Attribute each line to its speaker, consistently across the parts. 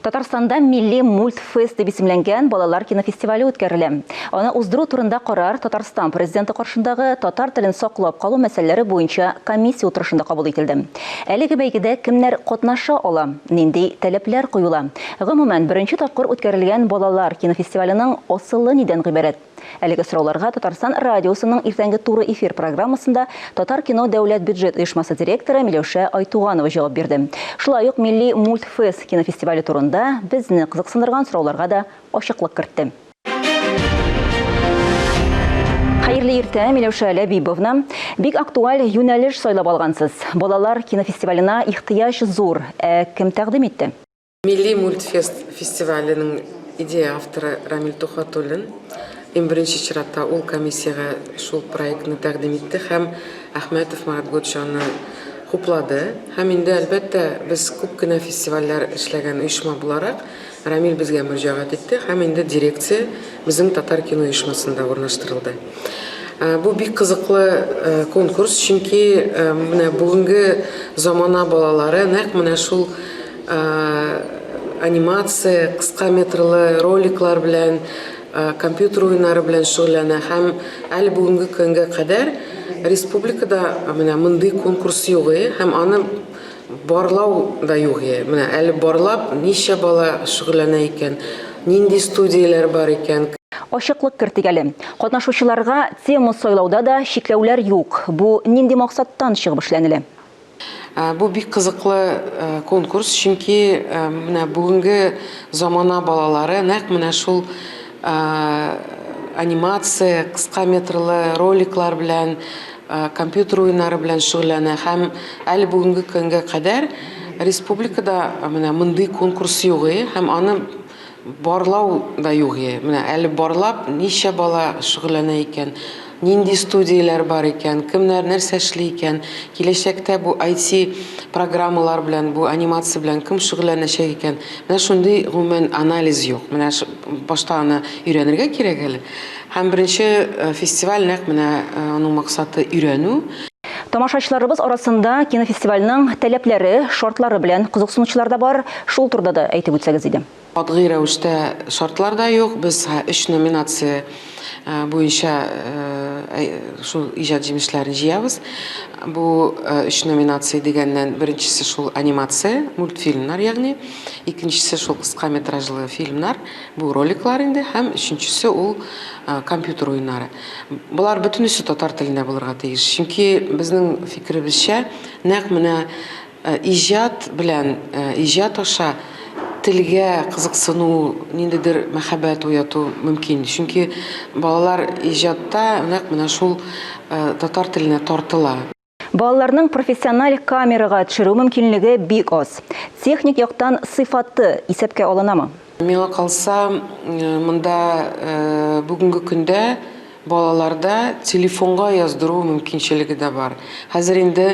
Speaker 1: Татарстанда Милли мультфест дип исемләнгән балалар кинофестивале үткәрелә. Аны уздыру турында карар Татарстан Президенты каршындагы татар телен саклап калу мәсьәләләре буенча комиссия утырышында кабул ителде. Әлеге бәйгедә кемнәр катнаша ала, нинди таләпләр куела? Гомумән, беренче тапкыр үткәрелгән балалар кинофестиваленең асылы нидән гыйбарәт? Әлеге сорауларга Татарстан радиосының иртәнге туры эфир программасында Татаркино дәүләт бюджет оешмасы директоры Миләүшә Айтуганова җавап бирде. Шулай ук Милли мультфест кинофестивале турында безне кызыксындырган сорауларга да ачыклык кертте. Хәерле иртә, Миләүшә Ләбибовна. Бик актуаль юнәлеш сайлап алгансыз. Балалар кинофестиваленә ихтыяҗ зур. Ә кем тәкъдим итте?
Speaker 2: Милли мультфест фестиваленең идея авторы Рамил Тухватуллин. Иң беренче чиратта ул комиссиягә шул проектны тәкъдим итте һәм Әхмәтов Марат Готович аны хуплады. Һәм инде, әлбәттә, без күп кенә фестивальләр эшләгән оешма буларак, Рамил безгә мөрәҗәгать итте һәм инде дирекция безнең Татар кино оешмасында урнаштырылды. Бу бик кызыклы конкурс, чөнки менә бүгенге замана балалары нәкъ менә шул анимация, кыска метрлы роликлар белән, компьютер уеннары белән шөгыльләнә һәм әле бүгенге көнгә кадәр республикада менә мондый конкурс юк һәм аны барлау да юк. Менә әле барлап ничә бала шөгыльләнә икән, нинди студияләр бар икән.
Speaker 1: Ачыклык кертик әле. Катнашучыларга тема сайлауда да чикләүләр юк. Бу нинди максаттан чыгып эшләнелә?
Speaker 2: Бу бик кызыклы конкурс, чөнки менә бүгенге замана балалары нәкъ менә шул анимация, кыска метрлы роликлар белән, компьютер уеннары белән шөгыльләнә һәм әле бүгенге көнгә кадәр республикада менә мондый конкурс юк һәм аны Барлау да юк е. Менә әле барлап, ничә бала шөгыльләнә икән, нинди студияләр бар икән, кемнәр нәрсә эшли икән, киләчәктә бу IT программалар белән, бу анимация белән кем шөгыльләнәчәк икән. Менә шундый гомумән анализ юк. Менә башта аны өйрәнергә кирәк әле. Һәм беренче фестиваль нәкъ менә аның максаты өйрәнү.
Speaker 1: Тамашачыларыбыз арасында кинофестивальнең таләпләре, шартлары белән кызыксынучылар да бар. Шул турыда да әйтеп үтсәгез иде.
Speaker 2: Катгый рәвештә шартлар да юк. Без өч номинация буенча шул иҗат җимешләрен җыябыз. Бу өч номинация дигәннән, беренчесе шул анимация, мультфильмнар ягъни, икенчесе шул кыска метражлы фильмнар, бу роликлар инде, һәм өченчесе ул компьютер уеннары. Болар бөтенесе татар телендә булырга тиеш. Чөнки безнең фикеребезчә, нәкъ менә Иҗат белән, иҗат аша телгә кызыксыну, ниндидер мәхәббәт уяту мөмкин. Чөнки балалар иҗатта нәкъ менә шул татар теленә тартыла.
Speaker 1: Балаларның профессиональ камерага төшерү мөмкинлеге бик аз. Техник яктан сыйфаты исәпкә алынамы?
Speaker 2: Миңа калса, монда бүгенге көндә Балаларда телефонга яздыру мөмкинчелеге дә бар. Хәзер инде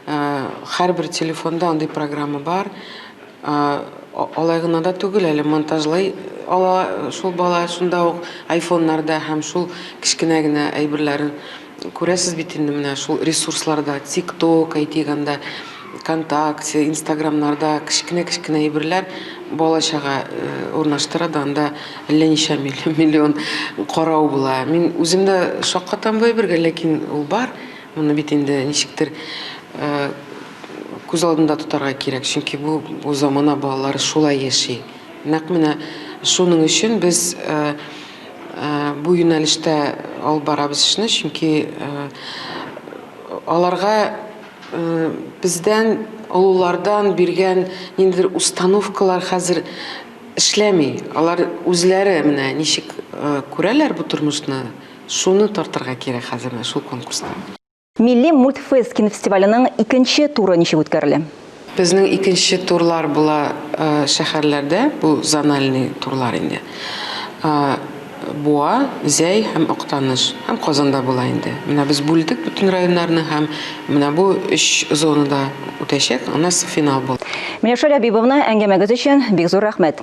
Speaker 2: һәрбер телефонда андый программа бар. Алай гына да түгел, әле монтажлый ала шул бала шунда ук айфоннарда һәм шул кечкенә генә әйберләрен күрәсез бит инде менә шул ресурсларда, ТикТок әйтик анда, ВКонтакте, Инстаграмнарда кечкенә-кечкенә әйберләр бала-чага урнаштыра да анда әллә ничә миллион карау була. Мин үзем дә шаккатам бу әйбергә, ләкин ул бар. Моны бит инде ничектер күз алдында тотарга кирәк, чөнки бу, бу замана балалары шулай яши. Нәкъ менә шуның өчен без бу юнәлештә алып барабыз эшне, чөнки аларга бездән, олылардан биргән ниндидер установкалар хәзер эшләми. Алар үзләре менә ничек күрәләр бу тормышны, шуны тартырга кирәк хәзер менә шул конкурста.
Speaker 1: Милли мультфест кинофестиваленең икенче туры ничек үткәрелә?
Speaker 2: Безнең икенче турлар була шәһәрләрдә, бу зональный турлар инде. Буа, Зәй һәм Актаныш һәм Казанда була инде. Менә без бүлдек бөтен районнарны һәм менә бу өч зонада үтәчәк, аннан соң финал була.
Speaker 1: Миләүшә Ләбибовна, әңгәмәгез өчен бик зур рәхмәт.